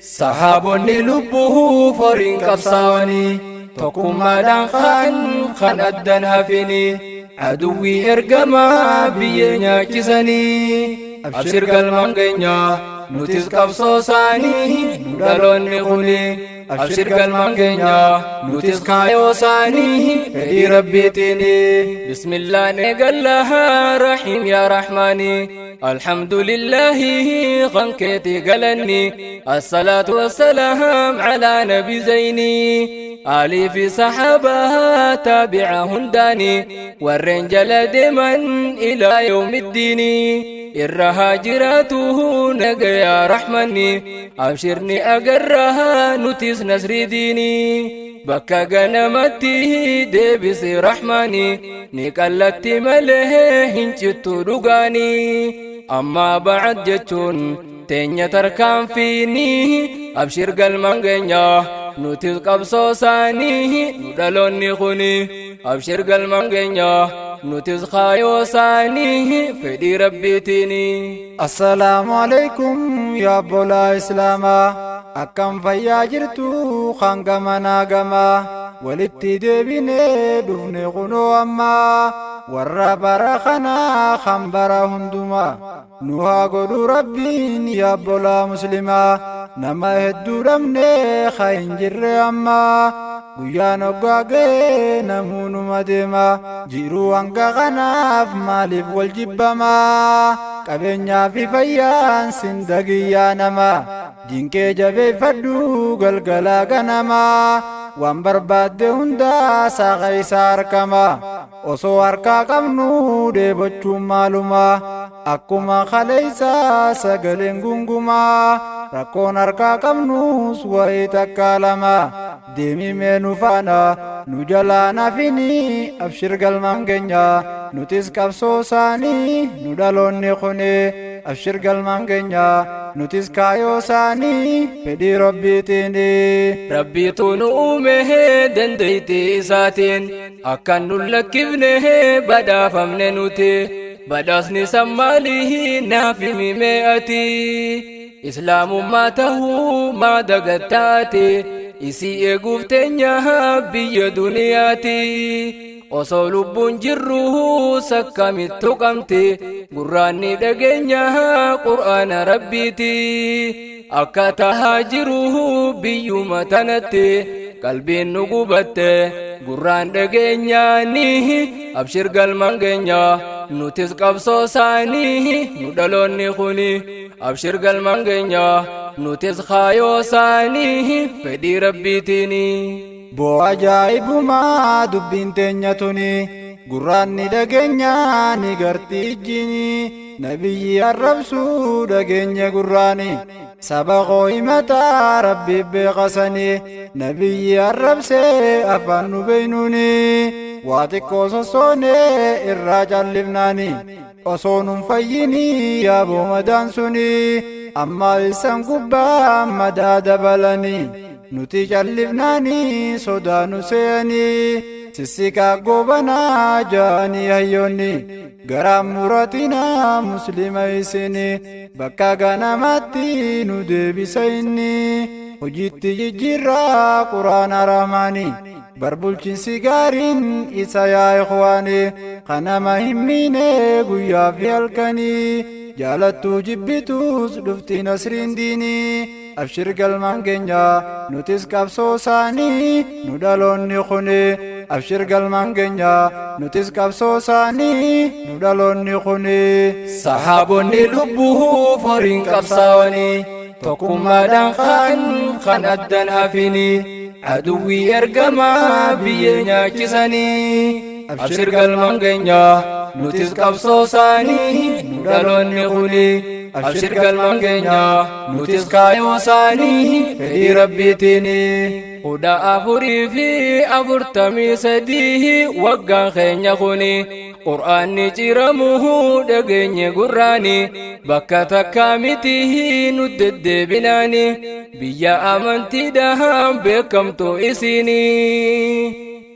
Sahaabonni lubbuu foriin qabsaa'anii tokkummaadhaan kaan kan addan hafini aduwwii ergamaa biyyee nyaachisanii. Abshir galmaan keenya, nutis qabsoo isaanii, nu dhaloonni kuni. Abshir galmaan keenya, nutis kaayoo isaanii, fedhii Rabbiitiin. Bismillaan eegallaha, rahiim yaa rahmaani, alhamdulillahi kan keeti galanni, assalaatu wassalaam calaa nabi zayni, aalii fi saxaabaa taabica hundaani, warreen jala deeman ilaa yawmiddiini irra haa jiraatu nagayaa rahmanni. Abshirni agarraa, nutis nasrii diini bakka ganamatti deebise rahmaani. Ni qallatti malee hin cittu dhugaani. Ammaa bacad jechuun teenya tarkaanfiini. Abshir galmaan keenya, nutis qabsoo isaanii, nu dhaloonni kuni. Abshir galmaan keenya, nutis kaayoo isaanii, fedhii Rabbiitiini. Assalaamu alaikum yaa obbolaa Islaamaa, akkam fayyaa jirtu? Kan gamanaa gamaa walitti deebinee dhufne kunoo ammaa. Warra bara kanaa kan bara hundumaa nu haa godhu Rabbiin. Yaa obbolaa Muslimaa, nama hedduu dhabne ka hin jirre ammaa. Guyyaan hoggaa ga'ee namuunuma deema jiruu hanga kanaaf maaliif wal jibbamaa? Qabeenyaa fi fayyaan sin dagiyyaa nama dinqee jabeeffadhu galgalaa ganamaa. Waan barbaadde hundaa saaqa isaa argama. Osoo harkaa qabnu dheebochuun maaluma? Akkuma kaleeysaa sagaleen gungumaa, rakkoon harkaa qabnus wayii takka lama. Deemimee nu faana nu jalaa nafini. Abshir galmaan keenya, nutis qabsoo isaanii, nu dhaloonni kuni. Abshir galmaan keenya, nutis kaayoo isaanii, fedhii Rabbiitiin. Rabbiitu nu uume dandeettii isaatiin, akkan nu lakkifne badhaafamne nuti. Badhaasni san maalii? Naaf himi ati. Islaamummaa tahuu maa dagattaati? Isii eeguuf teenya biyya duniyaati. Osoo lubbuun jirru sakkamittu qabti gurraanni dhageenya qur'aana Rabbiiti. Akka tahaa jiru biyyuma tanatti qalbiin nu gubatte gurraan dhageenyaani. Abshir galmaan keenya, nutis qabsoo isaanii, nu dhaloonni kuni. Abshir galmaan keenya, nutis kaayoo isaanii, fedhii Rabbiitiini. Boo ajaa'ibumaa dubbiin teenya tuni, gurraanni dhageenya ni garti ijjiini. Nabiyyi arrabsuu dhageenya gurraani, saba koo himataa Rabbiif beekasanii. Nabiyyi arrabsee afaan nu beeynuuni, waa xiqqoo sossoonee irraa callifnaani. Osoo nun fayyinii yaaboo madaan suni, amma isan gubbaa madaa dabalanii. Nuti callifnaanii sodaa nu se'anii, sissiqaa goobanaa ja'anii hayyoonni. Garaan muratinaa Muslima isini, bakka ganamatti nu deebisa inni. Hojiitti jijjiirraa quraana rahmaani, bar bulchiinsi gaariin isa yaa ikhwaani. Kanama hin miine guyyaa fi halkanii, jaalattuu jibbitus dhufti nasriin diinii. Abshir galmaan keenya, nutis qabsoo isaanii, nu dhaloonni kuni. Abshir galmaan keenya, nutis qabsoo isaanii, nu dhaloonni kuni. Sahaabonni lubbuu foriin qabsaa'anii tokkummaadhaan kaan kan addan hafini aduwwii ergamaa biyyee nyaachisanii. Abshir galmaan keenya, nutis qabsoo isaanii, nu dhaloonni kuni. Abshir galmaan keenya, nutis kaayoo isaanii, fedhii Rabbiitiin. 443 waggaan keenya kuni, qur'aanni ciramuu dhageenye gurraani. Bakka takkaa miti nu deddeebinaani, biyya amantiidhaan beekamtu isiini.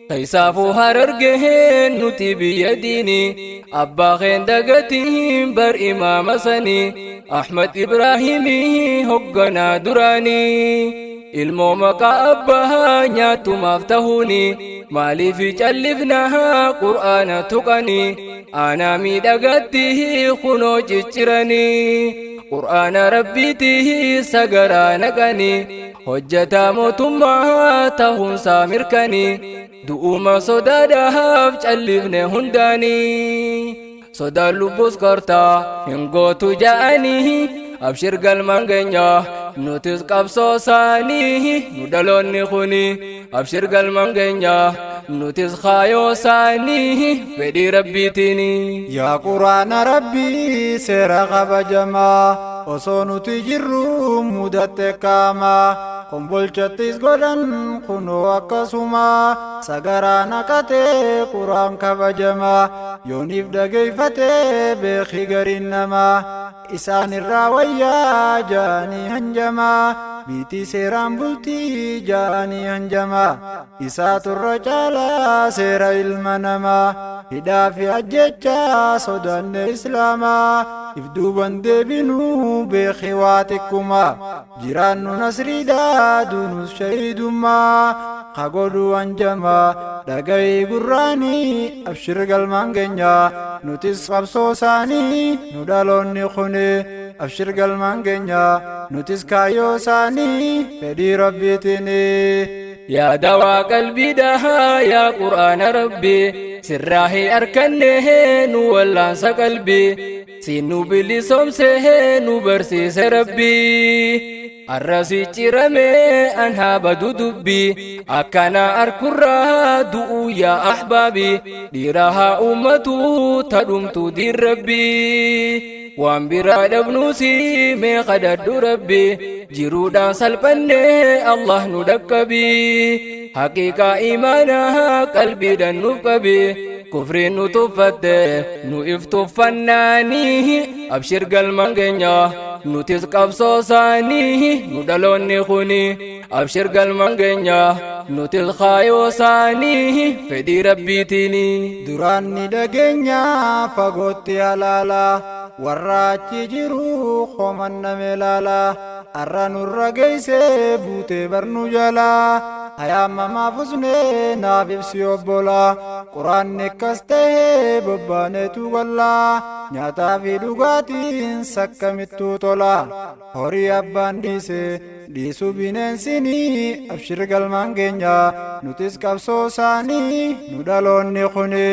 Keessaafuu Harargee nuti biyya diini. Abbaa keen dagatiin bar imaama sanii Ahmad Ibraahimii hogganaa duraanii ilmoo maqaa abbaa nyaatumaaf tahuuni maaliif callifnaa qur'aana tuqanii aanaa miidhagatti kunoo cicciranii qur'aana rabbiitii sagaraa naqanii hojjataa mootummaa tahuunsaa mirkanii du'uma sodaadhaaf callifne hundaanii sodaan lubbuus kortaa hin gootu ja'anii abshir galmaan keenya nutis qabsoo saanii nu dhaloonni kuni abshir galmaan keenya nutis kaayoo saanii fedhii rabbiitiin. Yaa quraana rabbii seera kabajamaa osoo nuti jirru mudatte qaamaa kombolchattis godhan kunoo akkasuma sagaraa naqatee quraan kabajamaa yooniif dhageeyfatee beekii gariin namaa isaan irraa wayyaa jaanii hanjamaa biitii seeraan bultii jaanii hanjamaa isaa turra caalaa seera ilma namaa hidhaa fi ajjechaa sodaanne islaamaa if duuban deebinuu beekii waa xiqquma jiraannu nasriidhaa duunus shahiidummaa kagodhu hanjamaa dhagayi gurraanii abshir galmaan keenya nutis qabsoo isaanii nu dhaloonni kuni abshir galmaan keenya nutis kaayyoo isaanii fedhii rabbiitiin. Yaa dawaa qalbiidhaa yaa qur'aana rabbii sirraa harkanne nu wallaansa qalbii siin nu bilisoomse nu barsiise rabbii. Arrasi cirame an haa badu dubbii akkana arkurraa du'uu yaa ahbaabi dhiira haa ummatu tadhumtu diin rabbii waan biraa dhabnuusi mee kadhadhu rabbi jiruudhaan salphanne Allah nu dhaqqabi haqiiqaa imaanaa qalbiidhaan nuuf qabi kufriin nu tuffatte nu if tuffannaanii abshir galmaan keenya nutis qabsoo isaanii nu dhaloonni kuni abshir galmaan keenya nutis kaayoo isaanii fedhii rabbiitiin. Duraan ni dhageenya fagootti halaalaa warra achi jiru homanname laalaa arra nurra geeyse buutee barnu jalaa hayaamamaaf usnee naaf ibsi obbolaa quraanni akkas tahee bobbaaneetu gallaa nyaataa fi dhugaatiin sakkamittuu tola horii abbaan dhiise dhiisu bineensinii abshir galmaan keenya nutis qabsoo isaanii nu dhaloonni kuni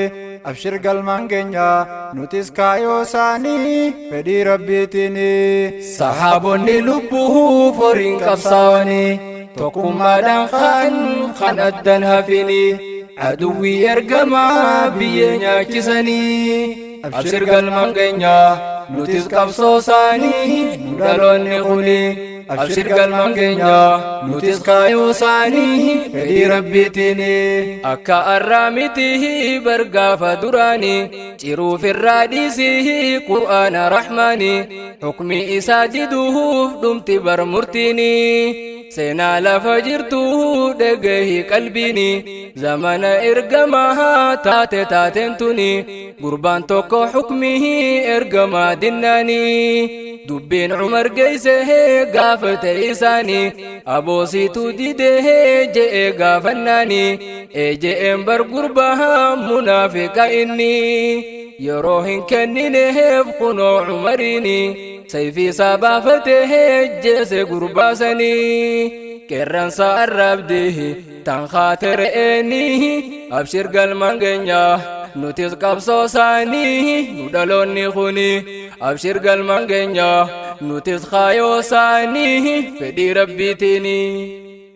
abshir galmaan keenya nutis kaayoo isaanii fedhii rabbiitiin. Sahaabonni lubbuuf horiin qabsaa'anii tokkummaadhaan kaan kan addan hafini aduwwii ergamaa biyyee nyaachisanii abshir galmaan keenya nutis qabsoo isaanii nu dhaloonni kuni abshir galmaan keenya nutis kaayoo isaanii fedhii rabbiitiin. Akka arraa miti bargaafa duraanii ciruuf irraa dhiisii qur'aana rahmaanii hukmi isaa diduuf dhumti bar murtiini. Seenaa lafa jirtu dhagahi qalbiini zamana ergamaa taate taateen tuni gurbaan tokko hukmii ergamaa dinnaanii dubbiin Umar geeyse gaafate isaanii aboosiitu didee je'e gaafannaanii ee je'een bar gurbaa munaafiqa inni yeroo hin kennineef kunoo Umariini sayfii isaa baafatee jeese gurbaasanii qeerransa arraabdee tan kaatere'eenii abshir galmaan keenya nutis qabsoo isaanii nu dhaloonni kuni abshir galmaan keenya nutis kaayoo isaanii fedhii rabbiitiin.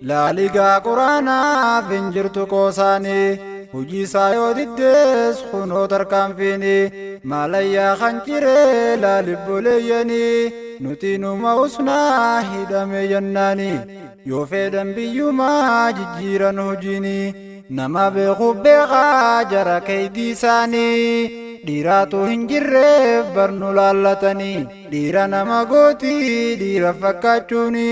Laaligaa quraanaaf hin jirtu qoosaanii hojii isaa yoo diddees kunoo tarkaanfiini maalayyaa kan ciree laalibboleeyyanii nuti numa usnaa hidhame jennaani yoo fedhan biyyumaa jijjiiran hojiini nama beekuuf beekaa jara keeydii isaanii dhiiraatu hin jirreef barnu laallatanii dhiira nama gootii dhiira fakkaachuuni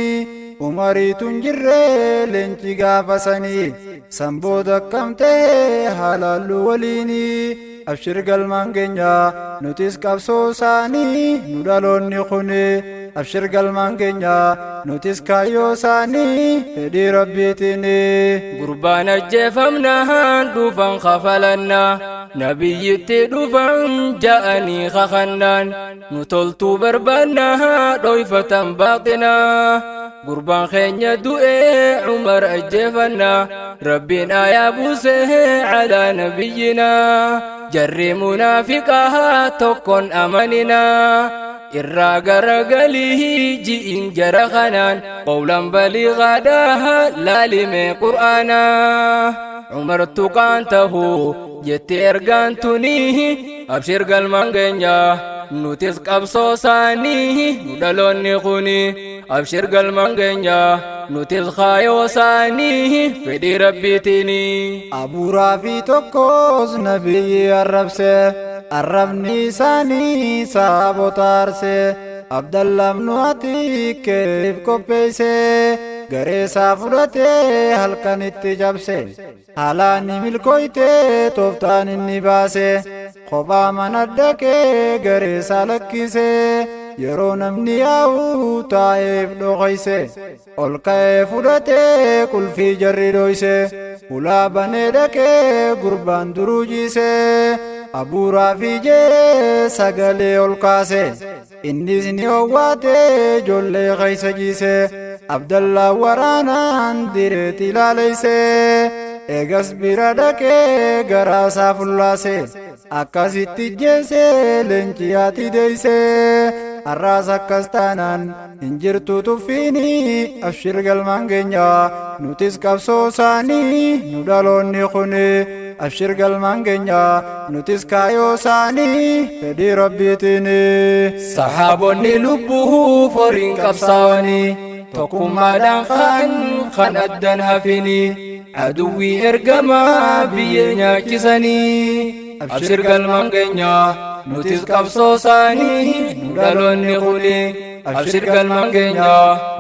umariitu hin jirree leenci gaafasanii sanboota akkam ta'e haalaallu waliinii Abshir galmaan keenya, nutis qabsoo isaanii, nu dhaloonni kuni. Abshir galmaan keenya, nutis kaayyoo isaanii, fedhii Rabbiitiin. Gurbaan ajjeefamnaan dhufan kafalannaa, nabiyyitti dhufan ja'anii kakannaan, nu toltuu barbaannaa dhoyfatan baaxinaa. Gurbaan keenya du'ee Umar ajjeefannaa, Rabbiin aayaa buusee calaa nabiyyinaa. Jarri munaafiqaa tokkon amaninaa, irraa garagalii ji'in jara kanaan qawlan baliigaadhaa laalimee qur'aanaa. Umar tuqaan tahuu jette ergaan tunii. Abshir galmaan keenya, nutis qabsoo isaanii, nu dhaloonni kuni. Abshir galmaan keenya, nutis kaayoo isaanii, fedhii Rabbiitiini. Abuuraa fi tokkos nabiyyi arrabse, arrabni isaanii saabota arse. Abdallah ibnu Atiikeef qopheeyse, gareesaa fudhatee halkanitti cabse. Haalaan ni milkooyte tooftaan inni baase. Kophaa mana dhaqee gareesaa lakkise, yeroo namni yaa'u taa'eef dhokoyse. Ol ka'ee fudhatee qulfii jarri dhoyse, ulaa banee dhaqee gurbaan duruu jiise. Abuuraa fi jee sagalee ol kaase, innis ni owwaate ijoollee keessa jiise. Abdallaa waraanaan direetti ilaaleyse, eegas bira dhaqee garaasaa fullaase. Akkasitti jeese leenci haati deeyse. Har'aas akkas taanaan hin jirtu tuffiini. Abshir galmaan keenya, nutis qabsoo isaanii, nu dhaloonni kuni. Abshir galmaan keenya, nutis kaayoo isaanii, fedhii Rabbiitiin. Sahaabonni lubbuu foriin qabsaa'anii, tokkummaadhaan kan addan hafini, aduwwii ergamaa biyyee nyaachisanii. Abshir galmaan keenya, nutis qabsoo isaanii, nu dhaloonni kuni. Abshir galmaan keenya,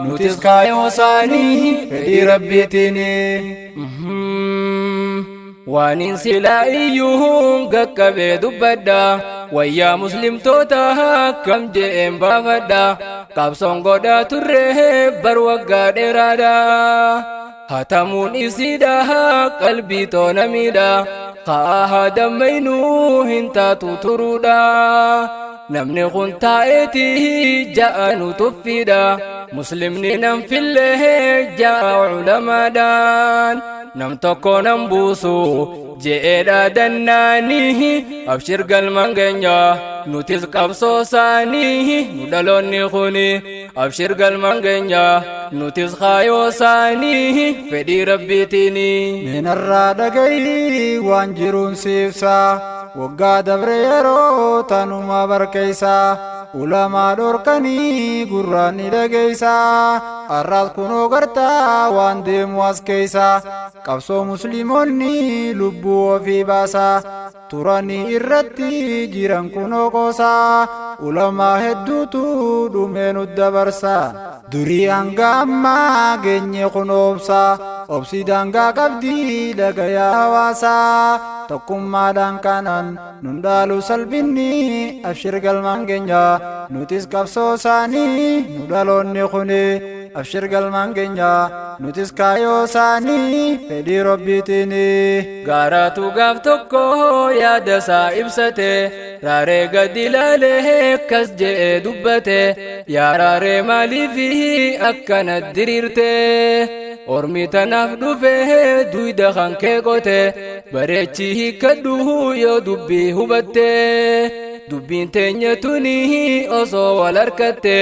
nutis kaayoo isaanii, fedhii Rabbiitiin. Waanin silaa iyyuu gaqqabee dubbadha, wayyaa muslimtoota akkam je'een baafadha. Qabsoon godhaa turre bar waggaa dheeraadha, hatamuun isiidha qalbii toonamiidha. Ka'aa haa dammaynuu, hin taatu turuudha. Namni kun taa'eeti ja'a nu tuffiidha, muslimni nan fillee ja'a culamaadhaan. Nam tokko nan buusu je'eedha dannaanii. Abshir galmaan keenya, nutis qabsoo isaanii, nu dhaloonni kuni. Abshir galmaan keenya, nutis kaayoo isaanii, fedhii Rabbiitiini. Minarraa dhagayi waan jiruun siibsaa, waggaa dabre yeroo tanuma barkeeysaa, ulamaa dhorkanii gurraan ni dhageeysaa. Har'aas kunoo gartaa waan deemu as keeysaa, qabsoo musliimoonni lubbuu ofii baasaa turanii irratti jiran kunoo qoosaa. Ulamaa hedduutu dhumee nu dabarsaa, durii hanga ammaa geenye kun obsaa. Obsi daangaa qabdii dhagayaa hawaasaa, tokkummaadhaan kanaan nun dhaalu salphinni. Abshir galmaan keenya, nutis qabsoo isaanii, nu dhaloonni kuni. Abshir galmaan keenya, nutis kaayoo isaanii, fedhii Rabbiitiin. Gaaraatu gaaf tokko yaada isaa ibsate, raaree gadi ilaalee akkas je'ee dubbate: "Yaa raaree, maaliif akkana diriirte? Ormi tanaaf dhufe duyda kan kee qote, bareechi hiikkadhu yoo dubbii hubatte. Dubbiin teenya tuni osoo wal harkatte,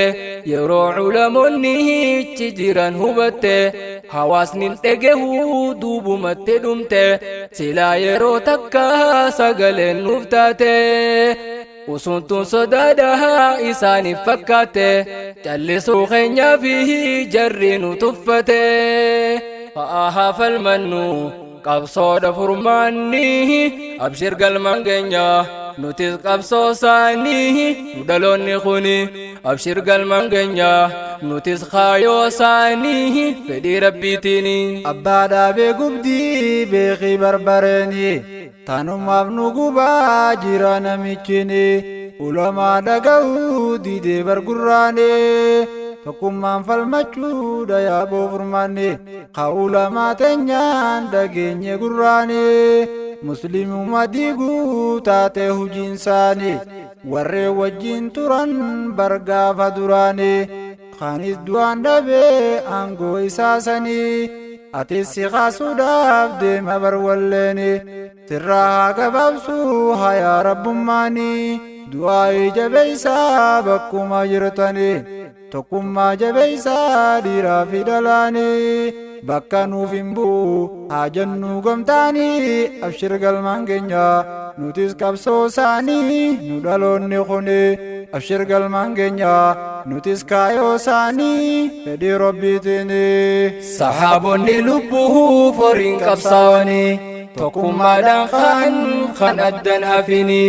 yeroo culamoonni ichi jiran hubatte, hawaasni dhegehu duubumatti dhumte. Silaa yeroo takka sagaleen nuuf taate, usuntun sodaadha isaaniif fakkaate, callisuu keenyaa fi jarri nu tuffate. Fa'aa haa falmannu, qabsoodha furmaanni. Abshir galmaan keenya, nutis qabsoo isaanii, nu dhaloonni kuni. Abshir galmaan keenya, nutis kaayoo isaanii fedhii Rabbiitiin. Abbaa dhaabee gubdii beekii barbareeni, tanumaaf nu gubaa jira namichini. Ulamaa dhaga'uu didee bargurraane, tokkummaan falmachuudha yaaboo furmaanne. Ka ulamaa teenyaan dhageenye gurraane, muslimuma diiguu taate hujiinsaani. Warreen wajjin turan bargaafa duraani, kanis du'aan dhabee aangoo isaasanii. Atis si kaasuudhaaf deema barwalleeni, sirraa haa gabaabsuu hayaa rabbummaanii. Du'aa jabeeysaa bakkuma jirtanii, tokkummaa jabeeysaa dhiiraa fi dhalaanii. Bakka nuuf hin bu'u haa jennuu gamtaanii. Abshir galmaan keenya, nutis qabsoo isaanii nu dhaloonni kuni. Abshir galmaan keenya, nutis kaayoo isaanii fedhii Rabbiitiin. Sahaabonni lubbuu foriin qabsaa'anii, tokkummaadhaan kan addan hafini,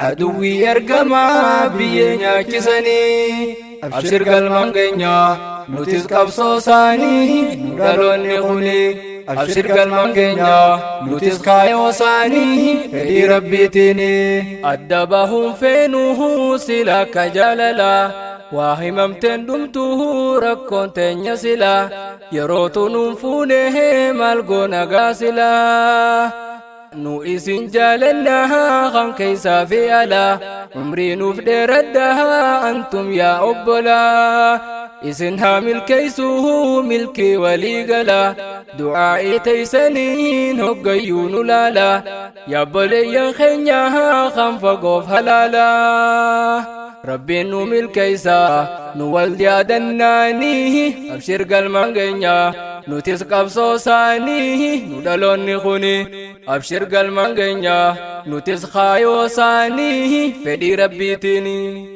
aduwwii ergamaa biyyee nyaachisanii. Abshir galmaan keenya, nutis qabsoo isaanii nu dhaloonni kuni. Abshir galmaan keenya, nutis kaayoo isaanii fedhii Rabbiitiin. Adda bahuun feenuu sila akka jaalala, waa himamteen dhumtuu rakkoon teenya sila. Yeroo tunuun fuune maal goona gaasila? Nu isin jaalannaa kan keessaa fi alaa, umrii nuuf dheeradhaa antum yaa obbolaa. Isin haa milkeessuu milkii walii gala, du'aa'ii teeysaniin hoggayyuu nu laala. Yaabboleeyyan keenya kan fagoof halaala, Rabbiin nu milkeessa nu wal yaadannaanii. Abshir galmaan keenya, nutis qabsoo isaanii nu dhaloonni kuni. Abshir galmaan keenya, nutis kaayoo isaanii fedhii Rabbiitiin.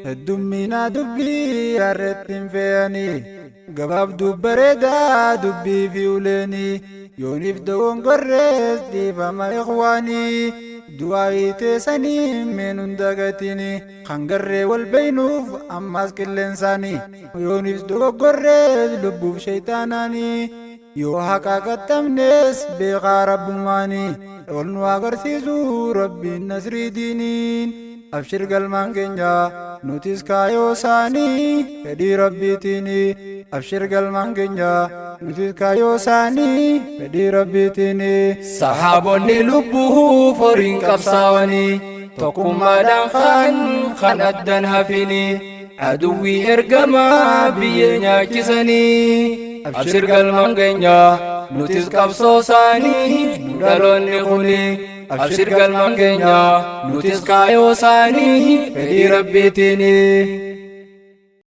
Heddummina dubbii harreetti hin fe'anii, gabaabduu bareedaa dubbii fi uleenii. Yooniif dogongorrees dhiifama ikhwaanii, du'aayii teessanii meen hunda gatini. Kan garree wal beeynuuf ammaas qilleensaanii, yooniif dogoggorrees lubbuuf shayxaanaanii. Yoo haqa qaxxamnes beekaa rabbummaanii, ol nu agarsiisu Rabbiin nasrii diiniin. Abshir galmaan keenya, nutis kaayoo isaanii fedhii Rabbiitiin. Abshir galmaan keenya, nutis kaayoo isaanii fedhii Rabbiitiin. Sahaabonni lubbuu foriin qabsaa'anii, tokkummaadhaan kan addan hafini, aduwwii ergamaa biyyee nyaachisanii. Abshir galmaan keenya, nutis qabsoo isaanii nu dhaloonni kuni. Abshir galmaan keenya, nutis kaayoo isaanii fedhii Rabbiitiin.